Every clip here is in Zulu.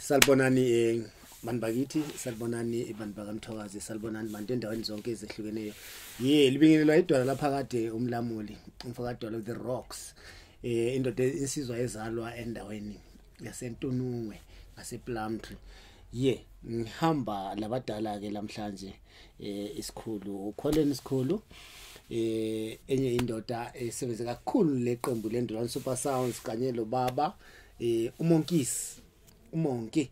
Salibonani bantu bakithi, salibonani bantu bakaMthokazi, salibonani bantu endaweni zonke ezehlukeneyo. Ye libingelelwa idwala lapha kade umlamuli, umfakadwala the rocks. Indoda insizwa ezalwa endaweni yaseNtunungwe ngasePlumtree. Ye ngihamba labadala ke namhlanje isikhulu uKholeni isikhulu enye indoda esebenze kakhulu leqembu leNdolwane Super Sounds kanye lo baba uMonkisi uMonki.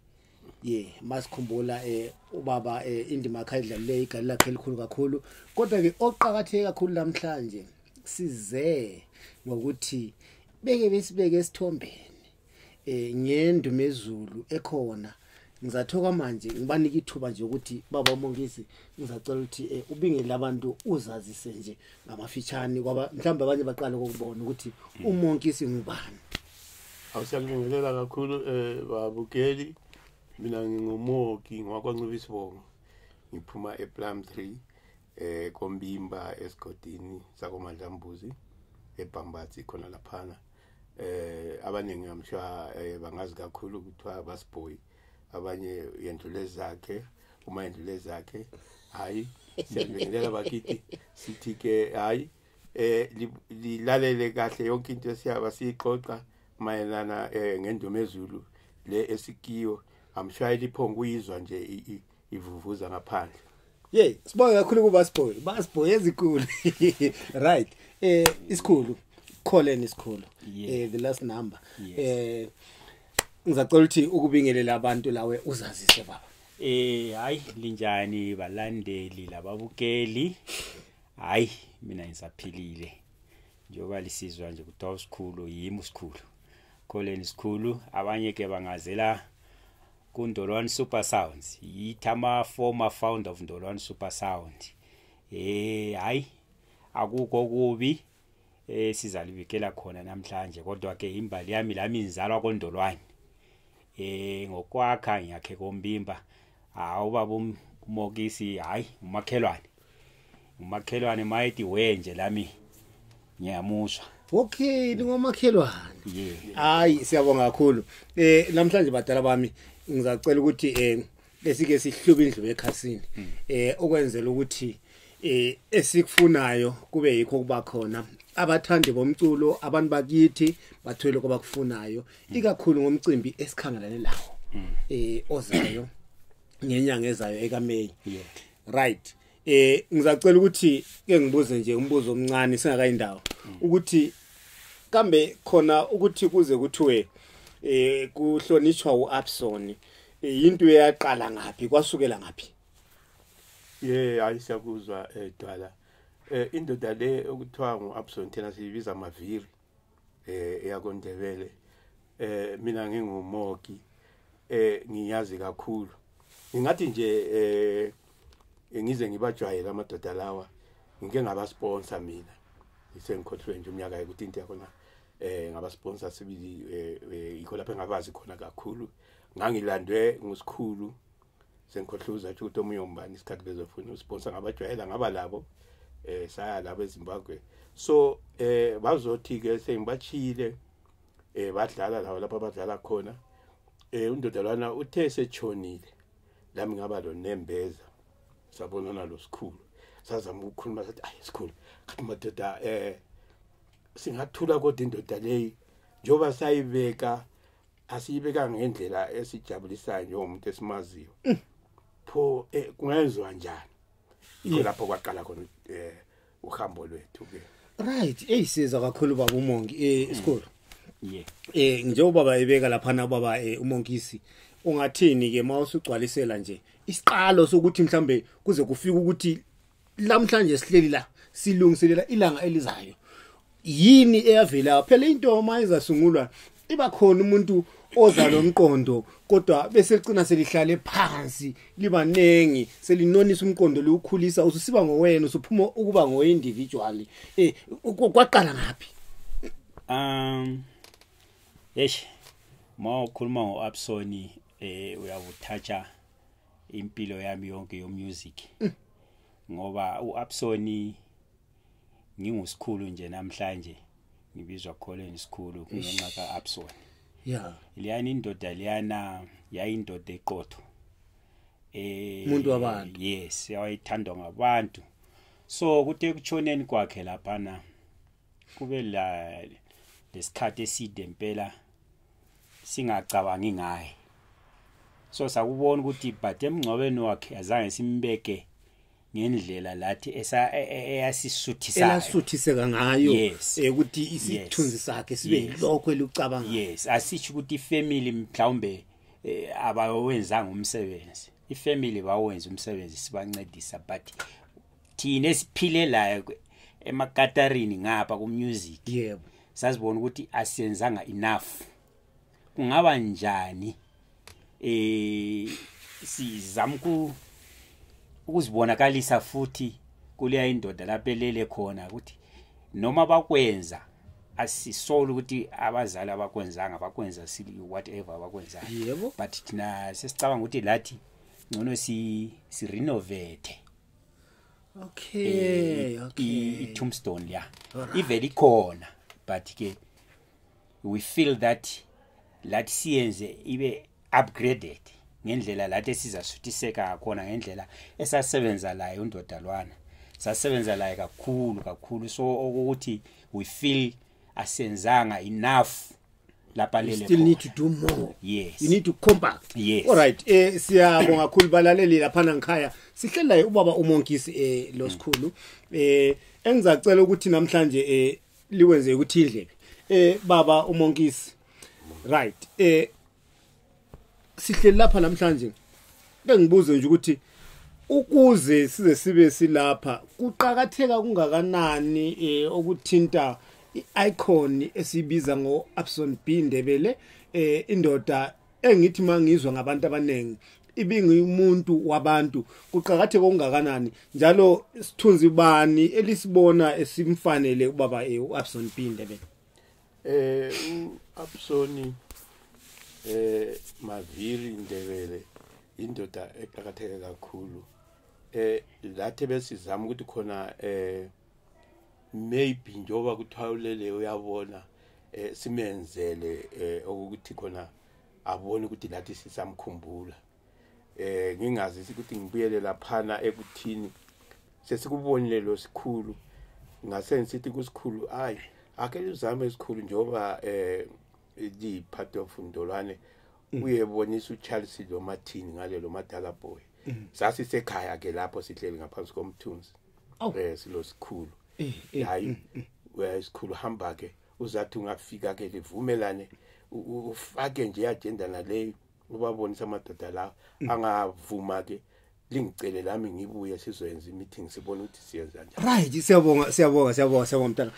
Ye masikhumbula ubaba indima yakhe ayidlalile igalelo lakhe elikhulu kakhulu, kodwa ke oqhakatheke kakhulu namhlanje size ngokuthi beke besibeke esithombeni ngendumezulu ekhona. Ngizathoka manje ngibanike ithuba nje ukuthi baba uMonkisi ngizacela ukuthi ubingele abantu uzazise nje ngamafitshane kwaba mhlawumbe abanye baqala ukubona ukuthi uMonkisi ngubani. Awusiyabingelela kakhulu babukeli. Mina nginguMoki ngwakwaNcube isibongo, ngiphuma ePlumtree koMbimba esigodini sakoMadlambuzi eBhambatsi khona laphana. Abaningi ngamsha bangazi kakhulu kuthiwa basboy, abanye yendlule zakhe uma yendlule zakhe. Hayi siyabingelela bakithi, sithi ke hayi lilalele kahle yonke into esiyaba siyixoxa mayelana ngendumezulu le esikiyo. Amshayeli iphongo uyizwa nje ivuvuza ngaphandle. Yey sibonge kakhulu kuBasboy, Basboy ezikhulu. Right, isikhulu Kholeni isikhulu the last number. Ngizacela ukuthi ukubingelela abantu lawe uzazise baba. Hayi linjani balandeli lababukeli. Hayi mina ngisaphilile njengoba lisizwa nje kuthiwa sikhulu yimi sikhulu Kholeni sikhulu. Abanye ke bangazela kuNdolwane Super Sounds, yithi ama former founder of Ndolwane Super Sound. Hayi akukho kubi sizalibikela khona namhlanje, kodwa ke imbali yami lami inzalwa koNdolwane. Ngokwakha ngiyakhe koMbimba. Hawu baba uMokisi, hayi umakhelwane. Umakhelwane mayithi wenje lami ngiyamuzwa. Okay, ningomakhelwane. Hayi siyabonga kakhulu. Namhlanje badala bami ngizacela ukuthi lesike sihlube indlu ekhasini ukwenzela ukuthi esikufunayo kube yikho kuba khona. Abathandi bomculo abantu bakithi bathwele kwabakufunayo ikakhulu ngomcimbi esikhangelane lawo ozayo ngenyanga ezayo ekaMay. Right, ngizacela ukuthi ke ngibuze nje umbuzo omncane singakayindawo ukuthi kambe khona ukuthi kuze kuthiwe kuhlonishwa uAbson into eyaqala ngapi, kwasukela ngapi? Ye hayi siyakuzwa Dwala. Indoda le okuthiwa nguAbson thina siyibiza amaviri eyakoNdebele. Mina nginguMoki, ngiyazi kakhulu. Ngingathi nje ngize ngibajwayele amadoda lawa, ngike ngaba sponsor mina. Ngisengikhohlwe nje umnyaka ukuthi into yakona ngaba sponsor sibili ikho lapha engabazi khona kakhulu. Ngangilandwe ngusikhulu sengikhohluza ukuthi omunye umbani isikhathi bezofuna usponsor, ngabajwayela ngaba labo saya labo eZimbabwe. So bazothi ke sengibachile badlala lawo lapha abadlala khona. Undoda lwana uthe sechonile lami ngaba lo nembeza sabonana lo sikhulu, sazama ukukhuluma sathi ayi sikhulu kathi madoda singathula kodwa indoda leyi njoba sayibeka asiyibeka ngendlela esijabulisayo njengomuntu esimaziyo. Pho kungenzwa njani? Lapho kwaqala khona uhambo lwethu ke. Right, siza kakhulu baba uMonki isikhulu. Njengoba baba ebeka lapha na baba uMonkisi, ungathini ke mawusugcwalisela nje isiqalo sokuthi mhlambe kuze kufike ukuthi lamhlanje sihleli la silungiselela ilanga elizayo, yini eyavela? Phela into mayizasungulwa iba khona umuntu oza lomqondo, kodwa bese ligcina selihlale phansi libanengi selinonisa umqondo liukhulisa ususiba ngowena usuphuma ukuba ngowe individual. Kwaqala ngapi? Eish mawukhuluma ngoAbson uyabuthatha impilo yami yonke yo music, ngoba uAbson ngingusikhulu nje namhlanje ngibizwa Kholeni isikhulu ngenxa kaAbson. Yeah. Liyana indoda liyana yayindoda eqotho. Umuntu wabantu. Yes, yayithandwa ngabantu. So kuthe kuchoneni kwakhe laphana kube la lesikhathi eside impela singacabangi ngaye. So sakubona ukuthi but emngcwabeni wakhe azange simbeke ngendlela lathi eyasisuthisayo elasuthiseka ngayo. Yes. Ukuthi isithunzi sakhe sibe yilokho elucabanga. Yes, asisho ukuthi ifamily mhlawumbe abawenzanga umsebenzi. Ifamily bawenza umsebenzi sibancedisa, but thina esiphilelayo emakatarini ngapha ku music, yebo, sazibona ukuthi asiyenzanga enough. Kungaba njani sizama ukuzibonakalisa futhi kuleya indoda lapho elele khona, ukuthi noma bakwenza asisole ukuthi abazali abakwenzanga, bakwenza sili whatever abakwenzayo. Yebo. But thina sesicabanga ukuthi lathi ngcono si renovate. Okay, okay. I tombstone ya ivele ikhona, but ke we feel that lathi siyenze ibe upgraded ngendlela lathi esizasuthiseka khona, ngendlela esasebenza layo undoda lwana, sasebenza laye kakhulu kakhulu. So ukuthi we feel asenzanga enough lapha lele. You still need to do more. Yes. You need to compact. Yes. All right. Siyabonga kakhulu balaleli lapha ngikhaya. Sihlelayo ubaba uMonkisi lo sikhulu. Engizacela ukuthi namhlanje liwenze ukuthi indlebe. Baba uMonkisi. Right. Sihleli lapha namhlanje. Bengibuze nje ukuthi ukuze size sibe silapha kuqhakatheka kungakanani okuthinta i-icon esibiza ngo-Abson B Ndebele, indoda engithi mangizwa ngabantu abanengi ibingumuntu wabantu, kuqhakatheka okungakanani njalo sithunzi bani elisibona esimfanele ubaba u-Abson B Ndebele? U-Abson Maviri Ndebele indoda eqhakatheke kakhulu. Lathi besizama ukuthi khona maybe njoba kuthiwa ulele uyabona, simenzele ukuthi khona abone ukuthi lathi sisamkhumbula. Ngingazi ukuthi ngibuyele laphana ekuthini sesikubonile lo sikhulu, ngase ngisithi kusikhulu hayi ake uzame isikhulu njoba li part of Ndolwane uyebonisa uCharles lo Martin ngalelo Madala boy. Sasisekhaya ke lapho sihleli ngaphansi komthunzi silo sikhulu. Hayi uyasikhulu hamba ke uzathi ungafika ke livumelane ufake nje agenda naleyo ubabonisa amadoda la angavuma ke lingicele lami ngibuye sizoyenza meeting sibone ukuthi siyenza njani. Right, siyabonga siyabonga siyabonga siyabonga mntana.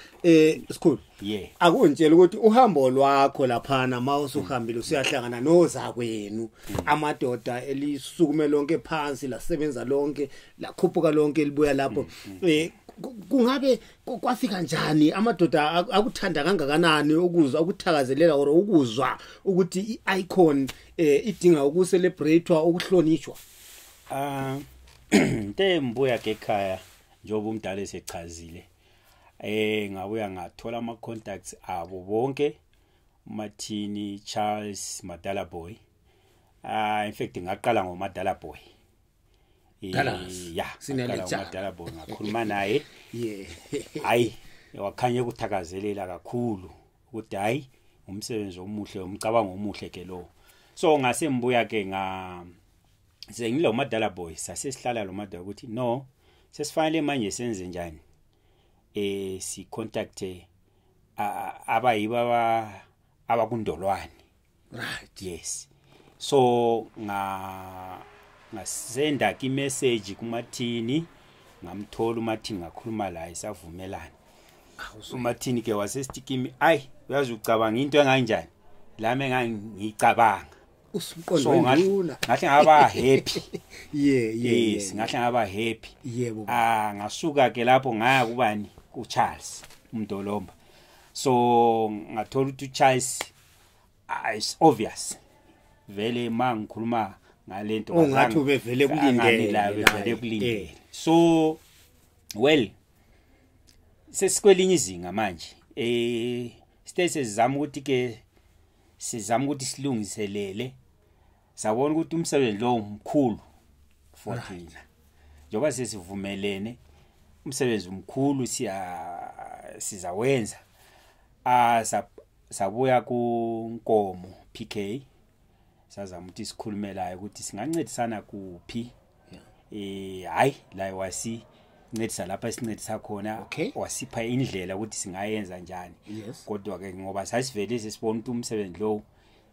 Sikhulu. Yeah. Akuntshela ukuthi uhambo lwakho laphana mawusuhambile usiyahlangana nozakwenu amadoda elisukume lonke phansi lasebenza lonke lakhuphuka lonke libuya lapho. Kungabe kwafika njani amadoda akuthanda kangakanani ukuzwa ukuthakazelela or ukuzwa ukuthi i-icon idinga ukucelebratewa ukuhlonishwa? Nte mbuya ke ekhaya njengoba umdala esechazile, ngabuya ngathola ama contacts abo bonke, Martini, Charles, Madala boy. In fact ngaqala ngoMadala boy. Yeah, Madala boy ngakhuluma naye. Yeah. Hayi, wakhanye ukuthakazelela kakhulu ukuthi hayi umsebenzi omuhle, umcabango omuhle ke lo. So ngase mbuya ke nga sengilo Madala boy, sasesihlala lo Madala ukuthi no, sesifanele manje senze njani, si contact abayiba abakundolwane. Right. Yes. So ngasenda ki message kuMathini, ngamthola uMathini ngakhuluma la isavumelana. uMathini ke wasesithi kimi ayi uyazi ucabanga into enganjani lami engangicabanga. Usumqondo wenduna. Ngahle ngaba happy. Yeah, yeah. Yes, ngahle ngaba happy. Yebo. Ngasuka ke lapho ngaya kubani kuCharles uMdolomba. So ngathola ukuthi uCharles it's obvious. Vele mangikhuluma ngalento ongathi ubevele kulindele, bevele kulindele. So well sesikwelinye izinga manje. Sithe sizama ukuthi ke Sizama ukuthi silungiselele, sabona ukuthi umsebenzi lo mkhulu for thina, njengoba sesivumelene umsebenzi omkhulu sizawenza. Sabuya kuNkomo PK, sazama ukuthi sikhulumelayo ukuthi singancedisana kuphi. Hayi la wasincedisa lapha sincedisa khona, wasipha indlela ukuthi singayenza njani. Kodwa ke ngoba sasivele sesibona ukuthi umsebenzi lo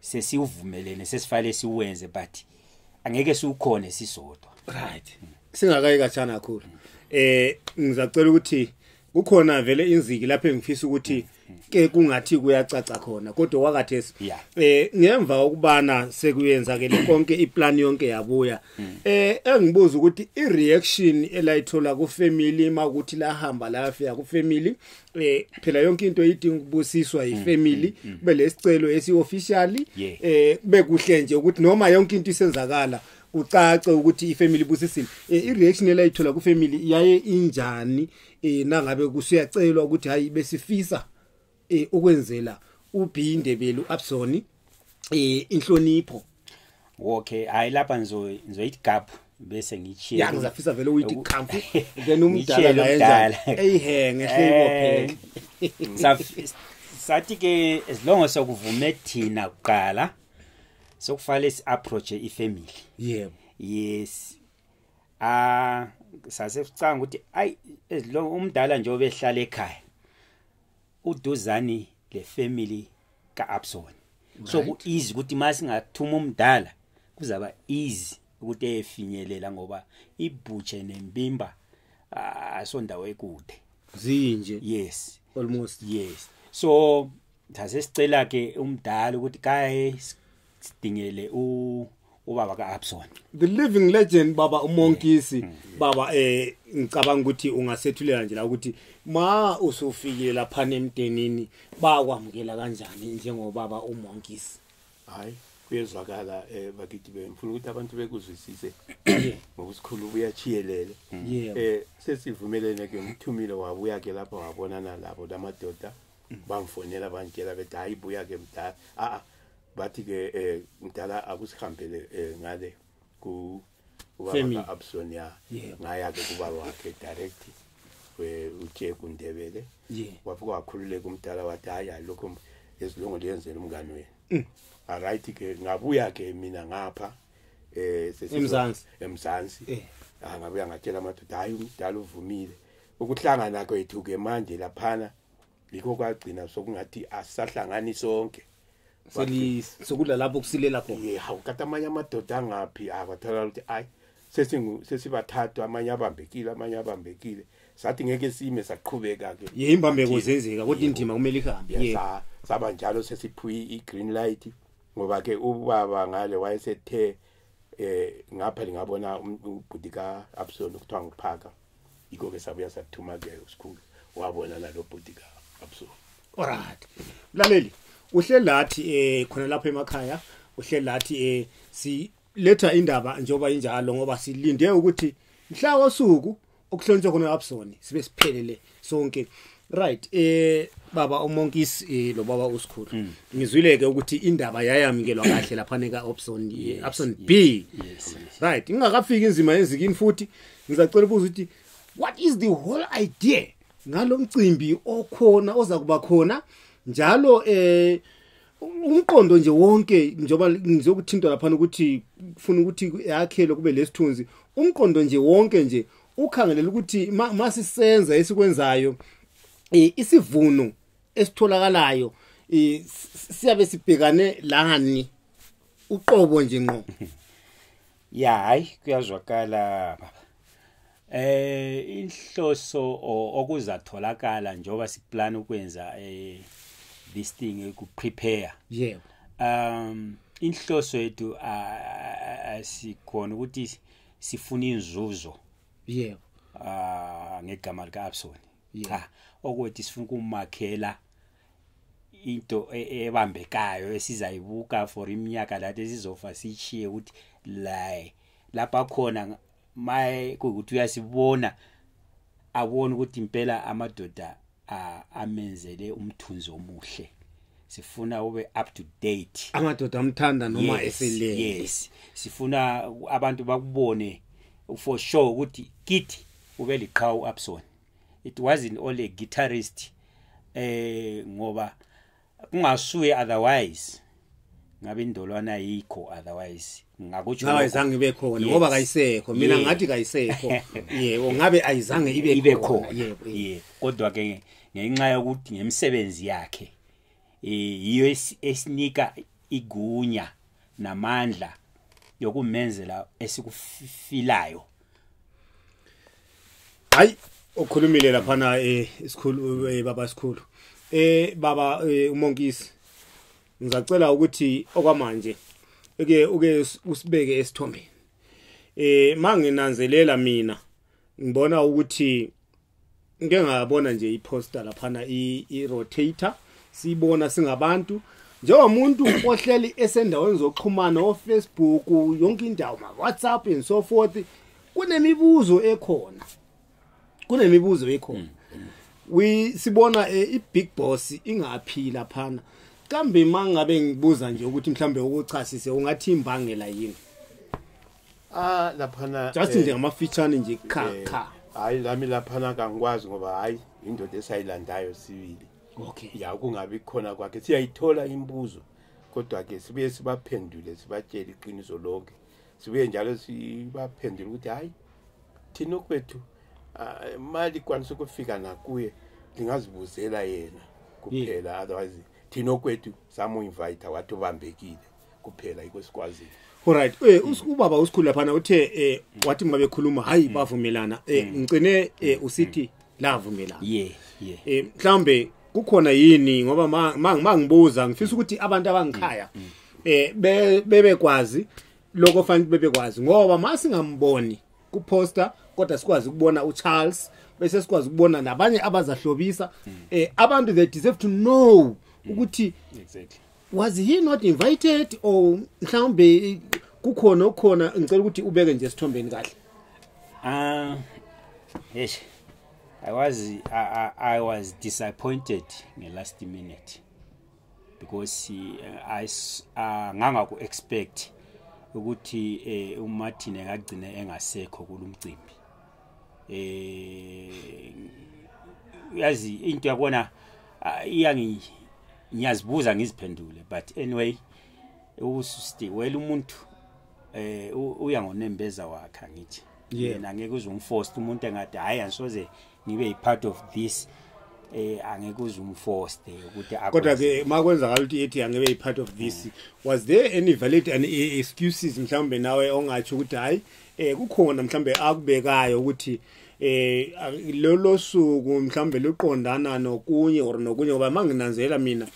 sesiwuvumelene, sesifale siwenze, but angeke siukhone sisodwa. Right, singakayi kachana kakhulu. Ngizacela ukuthi kukhona vele inziki lapha engifisa ukuthi ke kungathi kuyacaca khona, kodwa wakathesi ngemva kokubana sekuyenzakele konke, iplan yonke yabuya, engibuza ukuthi ireaction elayithola ku family makuthi lahamba lafika ku family, phela yonke into idinga ukubusiswa yifamily, kube lesicelo esi officially, kube kuhle nje ukuthi noma yonke into isenzakala kucace ukuthi ifamily ibusisile. Ireaction elayithola ku family yaye injani nangabe kusuyacelwa ukuthi hayi besifisa ukwenzela uBindebele uAbson inhlonipho? Okay, hayi lapha ngizoyithi gap bese ngichiye. Ya, ngizafisa vele uyithi camp then umdala la enza eyihenge hlebophele. Sathi ke as long as sokuvume thina kuqala, sokufale si approach ifamily. Yebo. Yes. Sasecanga ukuthi ay as long umdala nje obehlala ekhaya uduzani le family kaAbson. So ku easy ukuthi masingathuma umdala kuzaba easy ukuthi efinyelela, ngoba ibhutshe nembimba asondawo ekude zinje. Yes, almost. Yes. So sasesicela ke umdala ukuthi kaye sidingele ubaba kaAbson, the living legend, baba uMonkisi. Baba, ngicabanga ukuthi ungasethulela nje la ukuthi ma usufikile lapha emndenini bakwamukela kanjani njengobaba uMonkisi? Hayi, kuyezwakala bakithi, bemfuna ukuthi abantu bekuzwisise ngokusikhulu uyachiyelele. Sesivumelene ke, ngithumile wabuya ke lapha wabonana labo lamadoda, bamfonela bantshela bethi hayi buya ke mdala. Bathi ke mdala akusihambele ngale ku ubaba kaAbson. Ya, ngaya ke kubaba wakhe direct uTsheku Ndebele. Wafika wakhululeka umdala wathi hayi lokho esilongo liyenzela umngane wenu. Alright ke, ngabuya ke mina ngapha eMzansi. Ngabuya ngatshela amadoda hayi umdala uvumile ukuhlangana kwethu ke manje laphana, yikho kwagcina sokungathi asahlangani sonke. Sokudla lapho kusilela khona. Hawu kade amanye amadoda angaphi akwathola ukuthi ayi sesibathathu, amanye abambekile, sathi ngeke sime, saqhubeka ke. Imbambeko zenzeka kodwa indima kumele ihambe. Saba njalo sesiphuyi i-green light, ngoba ke ubaba ngale wayesethe ngapha lingabona ubhudi kaAbson kuthiwa ngiphaka, yikho ke sabuya sathuma ke usikhulu wabona nalo bhudi kaAbson. Alright, mlaleli, uhleli lathi khona lapha emakhaya, uhleli lathi siletha indaba njengoba injalo, ngoba silinde ukuthi mhla wosuku okuhlonitshwa khona uAbson sibe siphelele sonke. Right, baba uMonkisi lo baba uSikhulu, ngizwile ke ukuthi indaba yayamukelwa kahle lapha neka Abson, Abson B. Yes. Right, ingakafiki inzima enzikini futhi ngizacela ukubuza ukuthi what is the whole idea ngalomcimbi okhona oza kuba khona njalo, umqondo nje wonke, njengoba ngizokuthinta lapha ukuthi kufuna ukuthi yakhele kube lesithunzi, umqondo nje wonke nje ukhangelela ukuthi masisenza esikwenzayo, isivuno esitholakalayo siyabe sibhekane lani uqobo nje ngqo? Ya, hayi kuyazwakala baba. Inhloso okuzatholakala njengoba siplan ukwenza this thing ku prepare. Yebo. Inhloso yethu asikhona ukuthi sifuna inzuzo. Yebo. Ngegama lika Abson. Cha, okuthi sifuna ukumakhela into ebambekayo esizayibuka for iminyaka lathi esizofa sichiye ukuthi la lapha khona maye kuukuthi uyasibona abone ukuthi impela amadoda amenzele umthunzi omuhle. Sifuna ube up to date. Amadoda amthanda noma eselele. Yes, sifuna abantu bakubone for sure ukuthi kithi ube liqhawe Abson. It wasn't only a guitarist, ngoba kungasuye, otherwise ngabe indolwana ayikho, otherwise ngakutsho Ngabe ayizange ibe khona ngoba kayisekho. Mina ngathi kayisekho, yebo, ngabe ayizange ibe khona, yebo. Yeah, kodwa ke ngenxa yokuthi ngemisebenzi yakhe yiyo esinika igunya namandla yokumenzela esikufilayo. Hayi, ukhulumile laphana isikhulu, baba sikhulu, baba uMonkisi, ngizacela ukuthi okwamanje uke usibeke esithombeni. Manginanzelela mina ngibona ukuthi ngeke ngabona nje iposter laphana, i-rotator, sibona singabantu njengomuntu ohleli esendaweni zokuxhumana, o Facebook, yonke indawo, ma WhatsApp and so forth. Kunemibuzo ekhona. We sibona i-big boss ingaphi laphana. Kambe mangabe ngibuza nje ukuthi mhlambe ukuchasise, ungathi imbangela yini? Ah, laphana Just nje ngamafeature nje, kha kha. Hayi, lami laphana kangikwazi ngoba hayi, indoda esayilandayo sibili. Ya, kungabi khona kwakhe, siyayithola imibuzo, kodwa ke sibuye sibaphendule, sibatshele iqiniso lonke, sibuye njalo sibaphendule ukuthi hayi, thina okwethu mali kwanisa ukufika nakuye, lingazibuzela yena kuphela. Otherwise thina okwethu samu-invite, wathi ubambekile kuphela, yikho sikwaziyo. Alright, ubaba usikhulu laphana uthe wathi mabekhuluma, hayi, bavumelana. Ngicine usithi lavumelana. Yeah. Mhlambe kukhona yini, ngoba mangibuza ngifisa ukuthi abantu abangikhaya bebekwazi lokho, fanele bebekwazi, ngoba masingamboni ku poster kodwa sikwazi ukubona uCharles, bese sikwazi ukubona nabanye abazahlobisa. Abantu, they deserve to know ukuthi was he not invited or mhlawumbe kukhona okukhona. Ngicela ukuthi ubeke nje esithombeni kahle. Ah, yes. I was disappointed nge last minute because ngangaku expect ukuthi uMartin engagcina engasekho kulumcimbi. Uyazi into yakona iyangi ngiyazibuza ngiziphendule, but anyway ususti well, umuntu uya ngonembeza wakhe, angithi? Yena ngeke uze umforce umuntu engathi hayi, angisoze ngibe yi-part of this, angeke uze umforce ukuthi Kodwa akwenze. Ke makwenzakala ukuthi ethi angebe yi-part of this, was there any valid and excuses mhlawumbe nawe ongatsho ukuthi hayi, kukhona mhlawumbe akubekayo ukuthi lolo suku mhlawumbe luqondana nokunye or nokunye? Ngoba manginanzelela mina,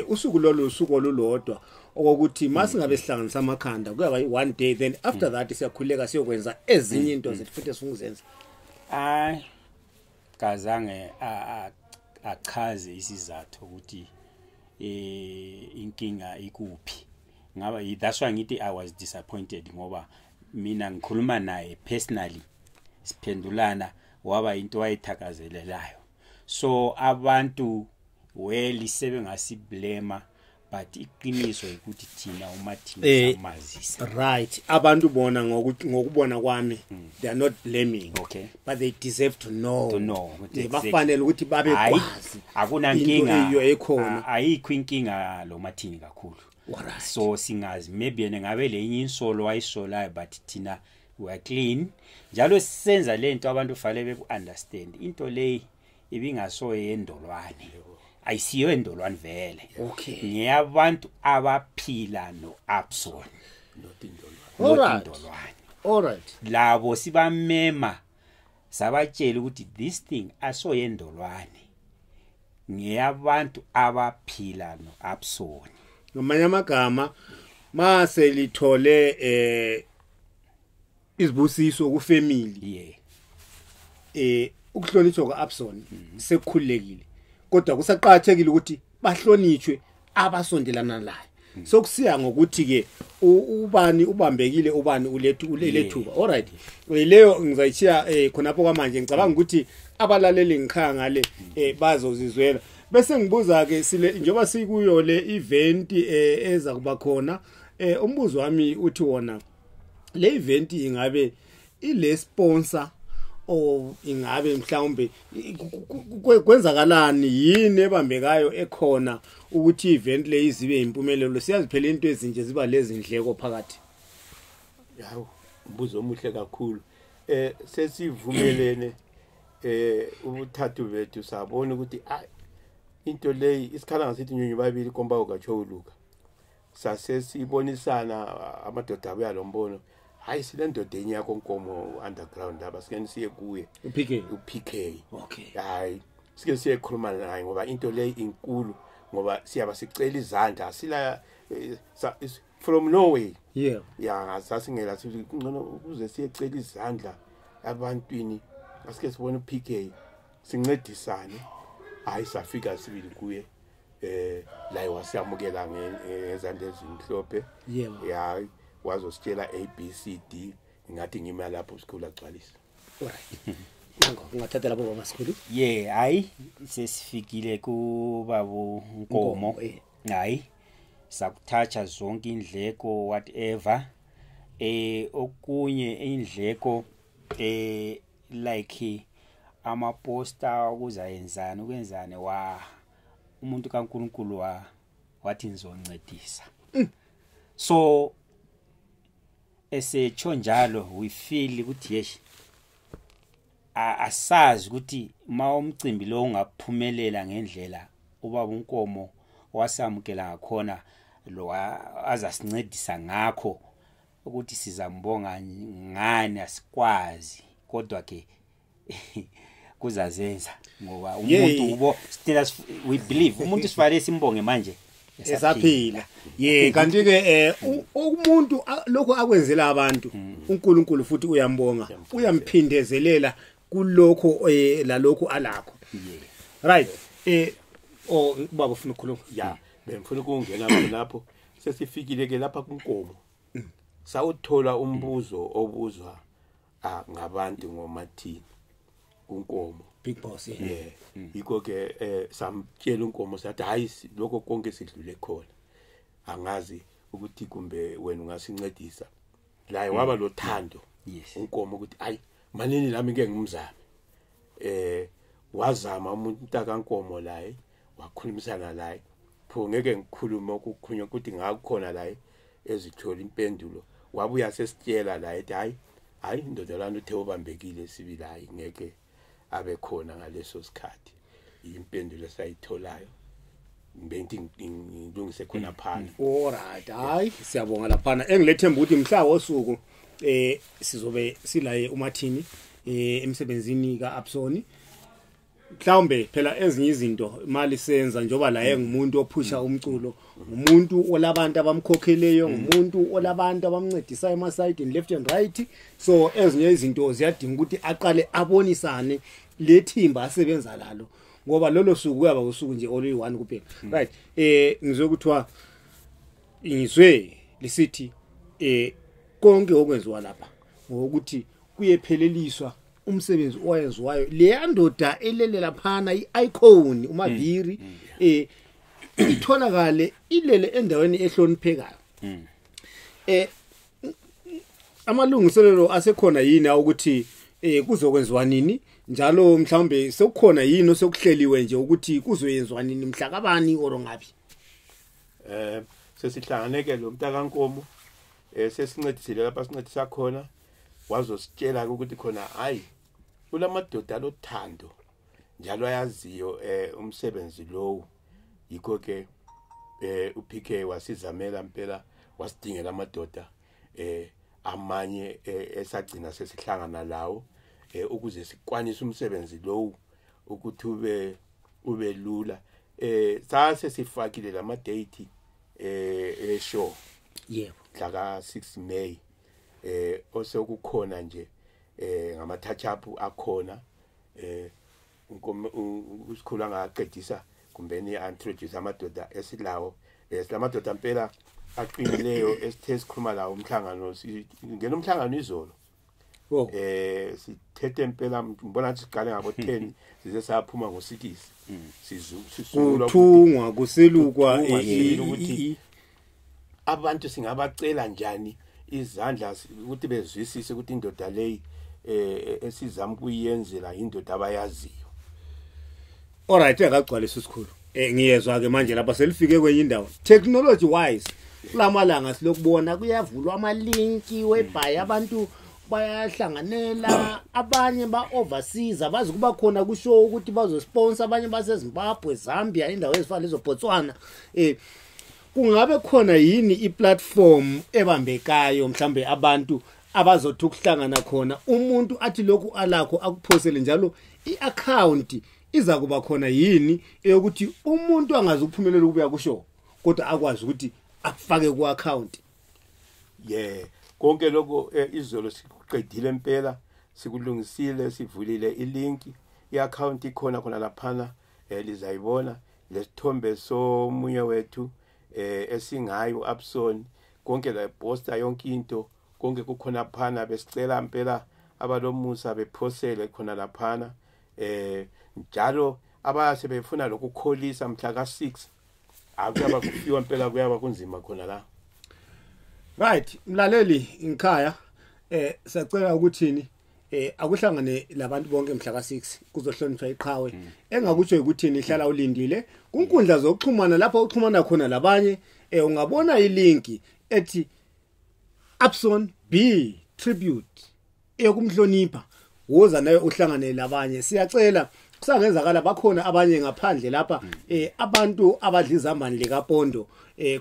usuku lolu usuku olulodwa okokuthi masingabe sihlanganisa amakhanda kuyaba one day, then after that siyakhuleka siyokwenza ezinye into zethu futhi esifuna ukuzenza. Hayi, kazange achaze isizathu ukuthi inkinga ikuphi. Ngaba that's why ngithi I was disappointed, ngoba mina ngikhuluma naye personally, siphendulana, waba into ayithakazelelayo. So abantu well sebengasiblema, but iqiniso ukuthi thina uMartin samazisa. Right, abantu bona ngokubona kwami, they are not blaming, but they deserve to know. To know ukuthi Bafanele ukuthi babe Hayi, kwazi akunankinga. into eyiyo ekhona. Ayikho inkinga lo Martin kakhulu. So singazi, maybe yena ngabe lenye insolo ayisolayo, but thina we are clean. Njalo sisenza lento, abantu fanele beku understand into le ibingaso yendolwane, ayisiyo endolwane vele. Ngeyabantu abaphila no Abson, not indolwane. All right. Labo sibamema, sabatshela ukuthi this thing asoyendolwane, ngeyabantu abaphila no Abson. Ngamanye amagama, mase lithole izibusiso ku family, ukuhlonishwa kwaAbson sekukhululekile, kodwa kusaqhathekile ukuthi bahlonishwe abasondelana laye. Sokusiya ngokuthi ke ubani ubambekile, ubani ulethu ulethuba. Alright, leyo ngizayichiya khonapho kwamanje. Ngicabanga ukuthi abalaleli ngikhaya ngale bazozizwela. Bese ngibuza ke sile njengoba sikuyo le event eza kuba khona, umbuzo wami uthi wona le event ingabe ile sponsor o ingabe mhlawumbe kwenzakalani, yini ebambekayo ekhona ukuthi event le izibe impumelelo? Siyaziphela into ezinje ziba lezindleko phakathi. Yawo, umbuzo omuhle kakhulu. Sesivumelene ubuthathu bethu, sabona ukuthi into leyi isikhala ngasithi nyonyo babili komba ukacholuka. Sasesibonisana amadoda abuya lo mbono, hayi silendoda enye yakho Nkomo underground lapha, sike siye kuye uPK. Okay. Hayi sike siyekhuluma naye ngoba into leyi inkulu, ngoba siyaba sicela izandla sila from Norway. Yeah. Ya, sasingela sithi kungcono ukuze siyecela izandla abantwini, asike sibone uPK sincedisane. Hayi safika sibili kuye, la wasiyamukela ngezandla ezimhlophe. Ya, wazositshela A B C D, ngathi ngima lapho sikhulu agcwalisa. Alright. Nango ungathatha lapho baba sikhulu. Yeah, hayi sesifikile kubaba Nkomo. Hayi sakuthatha zonke indleko whatever. Okunye indleko like amaposter ukuzayenzana ukwenzane wa umuntu kaNkuluNkulu wathi ngizoncedisa. So esetsho njalo we feel ukuthi yes, asazi ukuthi ma umcimbi lo ungaphumelela ngendlela ubaba uNkomo wasamukela ngakhona lo azasincedisa ngakho, ukuthi sizambonga ngani asikwazi, kodwa ke kuzazenza ngoba umuntu ubo still we believe umuntu sifanele simbonge manje esaphila. Ye, kanti ke umuntu lokho akwenzela abantu uNkulunkulu futhi uyambonga, uyamphindezelela kulokho lalokho alakho. Right. Baba ufuna ukukhuluma? Ya, bengifuna ukungena lapho. Sesifikile ke lapha kuNkomo, sawuthola umbuzo obuzwa ngabantu ngoMathini kuNkomo, big boss. Yeah, yikho ke samtshela uNkomo sathi hayi lokho konke sidlule khona, angazi ukuthi kumbe wena ungasincedisa. La waba lothando uNkomo ukuthi hayi manini nami ngeke ngimzame. Wazama umuntu kaNkomo la, wakhulumisana la, pho ngeke ngikhulume ukukhulunywa ukuthi ngakukhona la ezithola impendulo. Wabuya sesitshela la ethi hayi hayi indoda lana uthe ubambekile sibili, hayi ngeke abe khona ngaleso sikhathi. Impendulo esayitholayo ngibenthi ngilungise khona phana. Alright, hayi siyabonga laphana. Engilethemba ukuthi mhla wosuku sizobe silaye uMathini emsebenzini kaAbsoni. Mhlawumbe phela ezinye izinto imali senza njoba la engumuntu ophusha umculo, umuntu olabantu abamkhokheleyo, umuntu olabantu abamncedisayo ema-side left and right. So ezinye izinto ziyadinga ukuthi aqale abonisane lethimba asebenza lalo, ngoba lolo suku kuyaba usuku nje oluyi-1 kuphela. Right. Ngizokuthiwa ngizwe lisithi konke okwenziwa lapha ngokuthi kuyepheleliswa umsebenzi owayenziwayo leya ndoda elele laphana, i-icon uMaviri, itholakale ilele endaweni ehloniphekayo. Amalungiselelo asekhona yini ukuthi kuzokwenziwa nini, njalo mhlawumbe sekukhona yini osekuhleliwe nje ukuthi kuzoyenziwa nini, mhla kabani or ngapi? Sesihlanganeke lo mntakaNkomo, sesincedisile lapha sincedisa khona, wazositshela ukuthi khona hayi ulamadoda lothando njalo ayaziyo umsebenzi lowo. Yikho ke uPK wasizamela impela, wasidingela amadoda amanye esagcina sesihlangana lawo ukuze sikwanise umsebenzi lowo ukuthi ube lula. Sase sifakile lama date eshow, yebo, mhla ka 6 May, osekukhona nje ngama touch up akhona. Unkomo usikhulu angaqedisa kumbe ni introduce amadoda esilawo, silamadoda impela aqinileyo esithe sikhuluma lawo umhlangano, ngena umhlangano izolo Sithethe impela ngibona ukuthi siqale ngabo 10 size saphuma ngo6 sizisula kuthungwa kuselukwa ukuthi abantu singabacela njani izandla ukuthi bezwisise ukuthi indoda leyi esizama kuyenzela indoda abayaziyo. Alright, akagcwalisa isikhulu. Ngiyezwa ke manje lapha selifike kwenye indawo. Technology wise kulamalanga silokubona kuyavulwa ama linki webhayi abantu bayahlanganela, abanye ba overseas abazi kuba khona kusho ukuthi bazosponsor, abanye baseZimbabwe, Zambia, indawo ezifana lezo Botswana. Kungabe khona yini iplatform ebambekayo mhlambe abantu abazothi ukuhlangana khona, umuntu athi lokhu alakho akuphosele, njalo iaccount iza kuba khona yini eyokuthi umuntu angazi ukuphumelela ukubuya kusho kodwa akwazi ukuthi akufake ku account? Yeah, konke lokho izolo sikuqedile impela, sikulungisile, sivulile ilink, iaccount ikhona khona laphana, lizayibona lesithombe somunye wethu esingayo Abson, konke la poster yonke into konke kukhona phana. Besicela impela abalomusa bephosele khona laphana, njalo abase befuna lokukholisa mhla ka6 akuyaba kufiwa impela, kuyaba kunzima khona la. Right, mlaleli ngikhaya sacela ukuthini akuhlangane labantu bonke mhla ka6 kuzohlonishwa iqhawe. Engakutsho ukuthini, ihlala ulindile kunkundla zokuxhumana lapho uxhumana khona labanye. Ungabona ilink ethi Abson B tribute eyokumhlonipha, woza naye uhlangane labanye. Siyacela kusangenzakala bakhona abanye ngaphandle lapha, abantu abadla izambane likaPondo,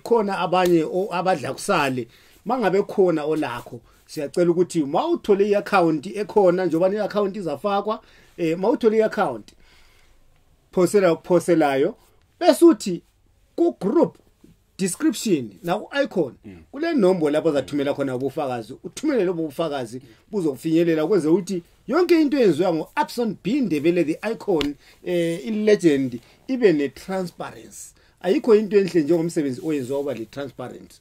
khona abanye abadla kusale. Mangabe khona olakho, siyacela ukuthi mawuthole iaccount ekhona, njengoba iaccount izafakwa, mawuthole iaccount phosela ukuphoselayo, bese uthi ku group description na ku icon kule nombolo lapho zathumela khona ubufakazi, uthumele lobo bufakazi buzokufinyelela kwenze ukuthi yonke into eyenziwa ngo Abson B Ndebele the icon, i legend, ibe ne transparency. Ayikho into enhle njengomsebenzi oyenziwa uba le transparency.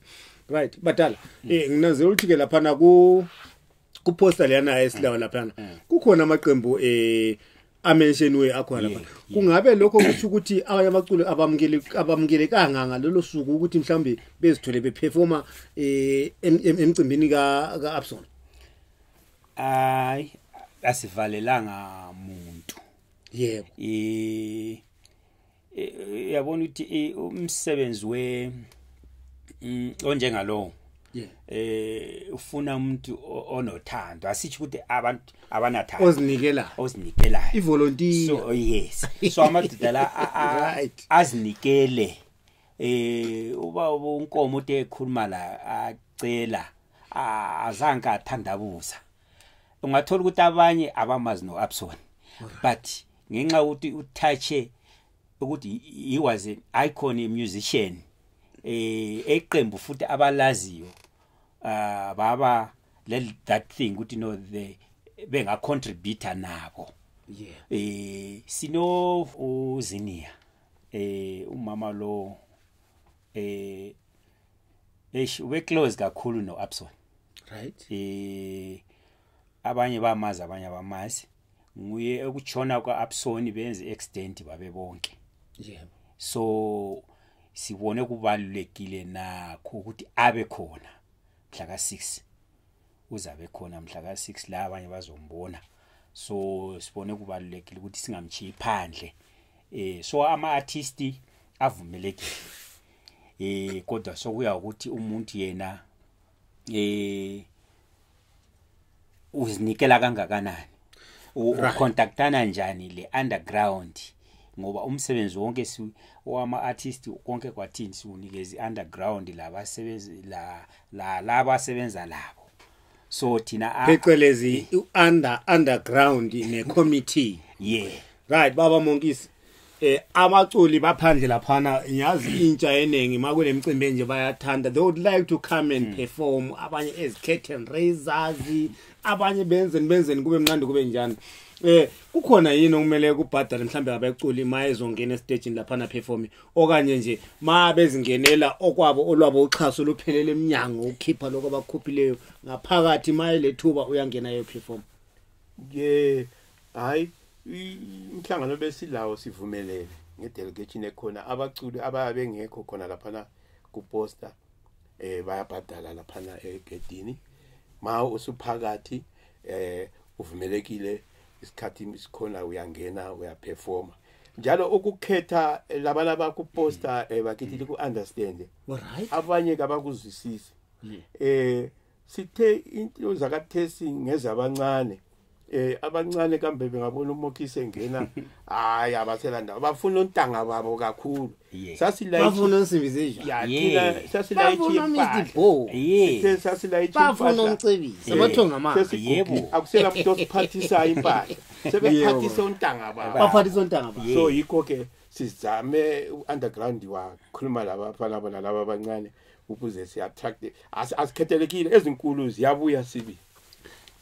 Right, badala, nginazela ukuthi ke lapha na ku poster leyana esilawo lapha kukhona amaqembu amensioniwe akhona lapha. Kungabe lokho kusho ukuthi abanye abaculo abamukelekanga ngalolo suku ukuthi mhlambe bezithole beperforma emcimbini ka Abson? Hayi, asivalelanga muntu. Yebo. Yabona ukuthi umsebenzi we onjengalowo ufuna umuntu onothando, asitsho ukuthi abantu abanathando, ozinikelayo, ivolunteer. So yes, so amadoda la azinikele. Uba uNkomo uthi ekhuluma la acela azange athandabuza. Ungathola ukuthi abanye abamazi no Abson, but ngenxa ukuthi utouche ukuthi he was an icon musician eqembu futhi abalaziyo, baba that thing ukuthi no the benga contributor nabo. Sino uZinia, umama lo we close kakhulu no Abson. Right. Abanye bamazi abanye abamazi, nguye ekuchona kwa Abson benze accident babe bonke. Yebo. So sibone kubalulekile nakho ukuthi abe khona mhla ka6, uzabe khona mhla ka6 la abanye bazombona. So sibone kubalulekile ukuthi singamchiyi phandle. So ama artist avumelekile, kodwa sokuya ukuthi umuntu yena uzinikela kangakanani, ucontactana njani le underground, ngoba umsebenzi wonke wama artist konke kwathini siunikeza underground labasebenzi la labasebenza labo. So thina phecelezi underground ne committee. Yeah. Right, baba Monkisi, abaculi baphandle laphana, ngiyazi intsha eningi makunemicimbi nje bayathanda, they would like to come and perform, abanye as curtain raisers, abanye benzeni kube mnandi kube njani. Kukhona yini okumele kubhadale mhlambe abaculi mayezongena estagini lapha na perform, okanye nje ma bezingenela okwabo olwabo uxhaso luphelele eminyango ukukhipha lokho abakhuphileyo ngaphakathi, mayelethuba uyangena yo perform? Ye, hayi, umhlangano besilawo sivumelene ngedelegation ekhona, abaculi abayabe bengekho khona laphana kuposter bayabhadala laphana egedini. Ma usuphakathi uvumelekile, isikhathi sikhona, uyangena uyaperforma. Njalo ukukhetha labana bakuposter, bakithi, ku understand, abanye kabakuzwisisi. Sithe into zakathesi ngezabancane, abancane kambe bengabona uMokisi engena, hayi, abasela ndawo, bafuna ontanga babo kakhulu. Sasilayitha, bafuna unsimbi. Ya, thina sasilayitha impahla. Sithe sasilayitha. Bafuna umcebisi, abathonga amanga. Yebo. Akusela muntu osiphathisayo impahla, sebephathisa ontanga babo. Baphathisa ontanga babo. So yikho ke sizame underground wakhuluma labafana bona laba abancane ukuze si attract. Asikhethelekile, ezinkulu ziyabuya sibi.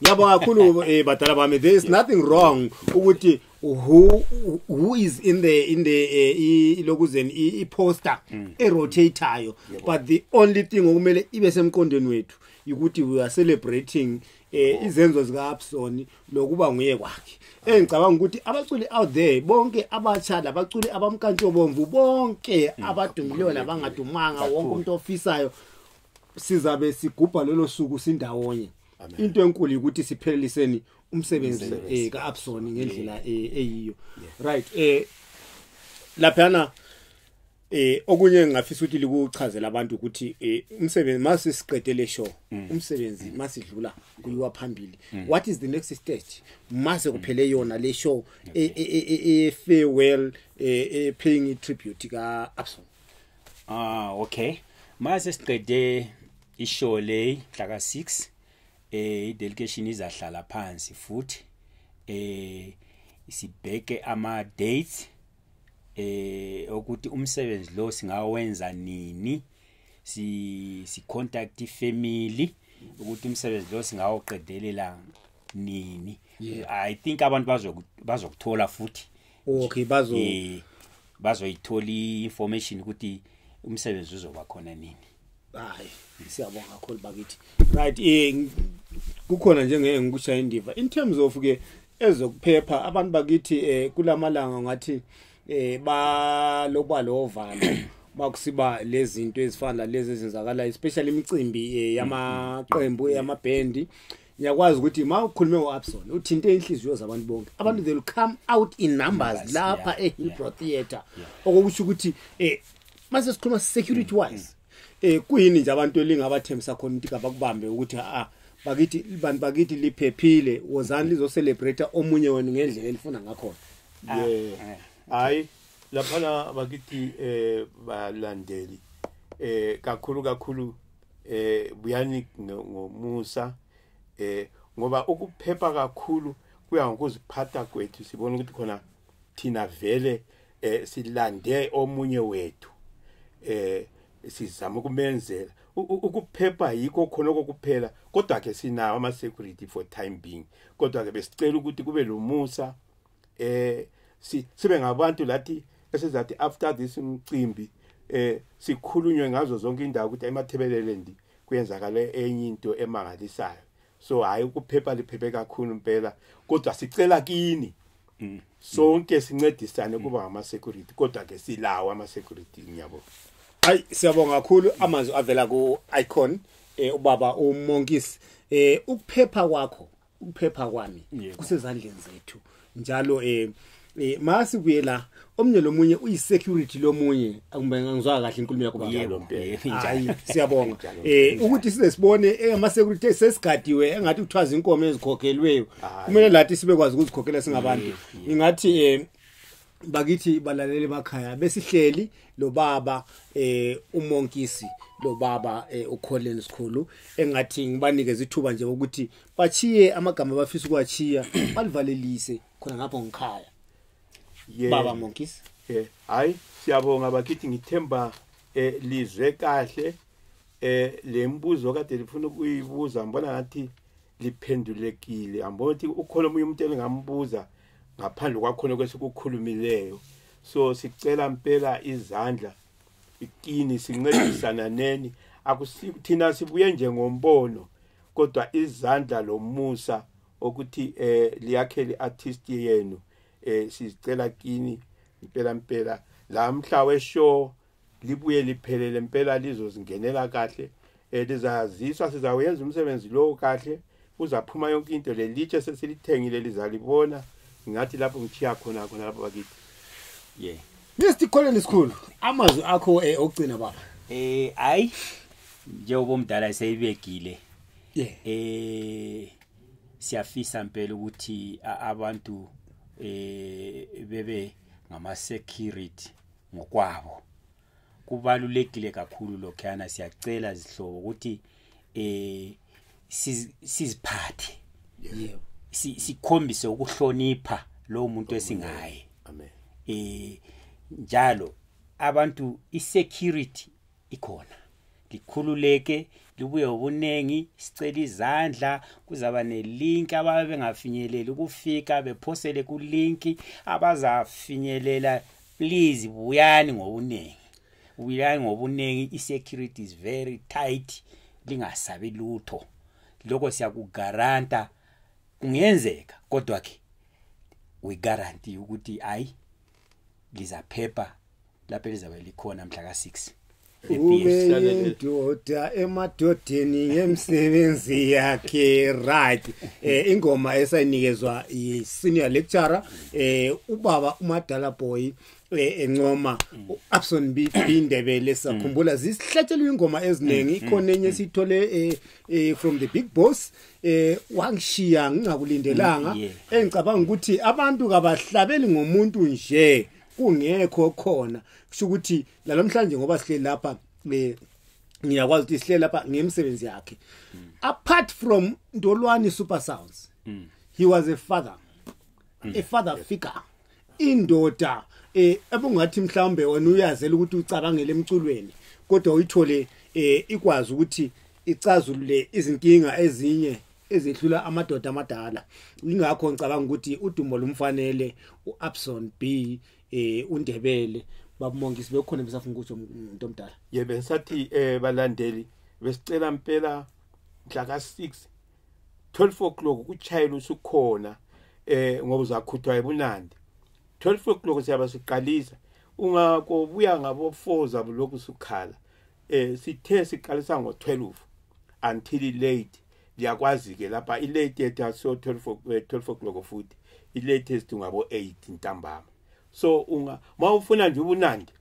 Ngiyabonga kakhulu, badala bami. There is nothing wrong ukuthi who is in the ilokuzeni i-poster erotateayo, but the only thing okumele ibe semqondweni wethu ukuthi we are celebrating izenzo zika Abson lokuba nguye kwakhe. Engicabanga ukuthi abaculi out there bonke, abatsha labaculi abamkantshobomvu bonke, abadumileyo labangadumanga, wonke umuntu ofisayo, sizabe sigubha lolo suku sindawonye. Into enkulu ukuthi sipheleliseni umsebenzi kaAbson ngendlela eyiyo. Right, laphana okunye ngingafisa ukuthi likuchazela abantu ukuthi umsebenzi mase siqede le show, umsebenzi masidlula kuyiwa phambili, what is the next stage mase kuphele yona le show e farewell, paying tribute ka Abson? Ah, okay, mase siqede ishow le mhla ka 6, i-delegation izahlala phansi futhi sibheke ama dates ukuthi umsebenzi lo singawenza nini, si contact ifamily ukuthi umsebenzi lo singawuqedelela nini. I think abantu bazokuthola futhi. Okay, bazo Bazoyithola information ukuthi umsebenzi uzoba khona nini. Hayi, siyabonga kakhulu bakithi. Right, kukhona njenge ngikushaya indiva in terms of ke ezokuphepha abantu bakithi kulamalanga, ngathi ba lovalo bakusiba lezi zinto ezifana nalezi ezenzakalayo, especially imicimbi yamaqembu, yamabhendi. Ngiyakwazi ukuthi ma ukhulume ngo-Abson uthinte inhliziyo zabantu bonke. Abantu, they will come out in numbers lapha e-Hillbrow Theatre, okokusho ukuthi mase sikhuluma security wise, kuyini nje abantu elingabathembisa khona ukuthi kabakubambe ukuthi a bakithi, bantu bakithi, liphephile, wozani lizo-celebrate omunye wenu ngendlela elifuna ngakhona? Yeah, hayi, laphana bakithi, balandeli, kakhulu kakhulu, buyani ngomusa, ngoba ukuphepha kakhulu kuya ngokuziphatha kwethu. Sibona ukuthi khona thina vele silande omunye wethu, sizama ukumenzela ukuphepha, yikho khona kokuphela. Kodwa ke sinawo ama security for time being, kodwa ke besicela ukuthi kube lomusa, sibe ngabantu lathi esizathi after this umcimbi sikhulunywe ngazo zonke indawo ukuthi eMatabeleland kuyenzakala enye into emangalisayo. So hayi, ukuphepha liphephe kakhulu impela, kodwa sicela kini sonke sincedisane kuba ngama security, kodwa ke silawo ama security, ngiyabonga. Hayi, siyabonga kakhulu, amazwi avela ku icon, ubaba uMonkisi. Ukuphepha kwakho, ukuphepha kwami kusezandleni zethu njalo. Masibuye la, omnye lomunye uyisecurity lomunye, akumbe ngizwa kahle inkulumo yakho, baba? Yebo, Hayi, siyabonga ukuthi size sibone ama security sesigadiwe engathi kuthiwa inkomo ezikhokhelweyo, kumele lathi sibekwazi ukuzikhokhela singabantu. Ingathi bakithi balaleli emakhaya, besihleli lo baba uMonkisi, lo baba uColin Sikhulu, engathi ngibanikeze ithuba nje ukuthi bachiye amagama abafisa ukwachiya, balivalelise khona ngapho ngikhaya. Baba Monkisi. Hayi, siyabonga bakithi, ngithemba lizwe kahle lembuzo kade lifuna ukuyibuza, ngibona ngathi Liphendulekile. Angibona ukuthi ukhona omunye umuntu engingambuza ngaphandle kwakhona kwesikukhulumileyo. So sicela impela izandla ikini, sincedisana neni. Thina sibuye nje ngombono, kodwa izandla lomusa ukuthi liyakhele artist yenu. Sicela kini impela impela la mhla weshow libuye liphelele impela, lizozingenela kahle. Lizaziswa, sizawenza umsebenzi lo kahle, uzaphuma yonke into. Lelitshe sesilithengile, lizalibona. Ngathi lapho ngithiya khona khona lapho bakithi. Yeah. Mr Colin Sikhulu, amazwi akho okugcina baba. Hayi, njengoba umdala eseyibekile, siyafisa impela ukuthi abantu bebe ngama security ngokwabo. Kubalulekile kakhulu lokhana. Siyacela zihlobo ukuthi siziphathe, yebo, sikhombise ukuhlonipha lo muntu esingaye. Amen. Njalo abantu, isecurity ikhona, likhululeke, libuye ubunengi. Sicela izandla, kuzaba nelink, ababe bengafinyeleli ukufika bephosele ku link. Abazafinyelela, please buyani ngobunengi, buyani ngobunengi. I-security is very tight, lingasabi lutho. Lokho siyakugaranta. Kungenzeka, kodwa ke we guarantee ukuthi ayi, lizaphepha lapho elizabe likhona mhla ka6. Ube indoda emadodeni ngemsebenzi yakhe, right? Ingoma esayinikezwa i senior lecturer, ubaba uMadala Boy, encoma uAbson B Ndebele. Sakhumbula zisihlatshelwe ingoma eziningi. Ikhona enye sithole from the big boss, wangishiya ngingakulindelanga, engicabanga ukuthi abantu kabahlabeli ngomuntu nje kungekho khona. Kusho ukuthi lalomhlanje ngoba sihleli lapha, ngiyakwazi ukuthi sihleli lapha ngemsebenzi yakhe. Apart from Ndolwane Super Sounds, he was a father, a father figure, indoda ebungathi mhlawumbe wena uyazela ukuthi ucabangele emculweni, kodwa uyithole ikwazi ukuthi icazulule izinkinga ezinye ezehlula amadoda amadala. Ingakho ngicabanga ukuthi udumo lumfanele uAbson B uNdebele. Babumongisi, bekhona besafuna ukuthi umuntu omdala. Yebo, ngisathi balandeli, besicela impela mhla ka6 12 o'clock kuchayela usukhona, ngoba uzakhuthwa ebunandi. 12 o'clock siyaba siqalisa, ungakobuya ngabo 4 zabo lokhu sukhala. Sithe siqalisa ngo12 until late. Liyakwazi ke lapha i late yethu so 12, 12 o'clock futhi i latest ngabo 8 ntambama. So unga mawufuna nje ubunandi,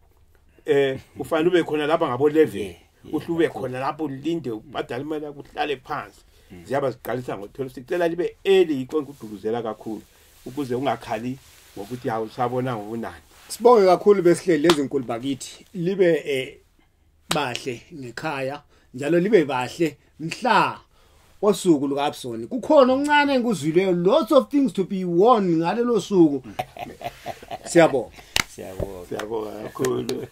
ufanele ube khona lapha ngabo 11, uhlube khona lapho, ulinde, ubhadale imali yakho, uhlale phansi. Ziyaba ziqalisa ngo12. Sicela libe early, ikonke uduluzela kakhulu ukuze ungakhali ngokuthi awusabona ngobunandi. Sibonge kakhulu. Besihleli lezinkulu bakithi, libe bahle ngekhaya, njalo libe bahle mhla osuku luka Abson. Kukhona okuncane engikuzwileyo, lots of things to be won ngalelo suku. Siyabonga. Siyabonga. Siyabonga kakhulu.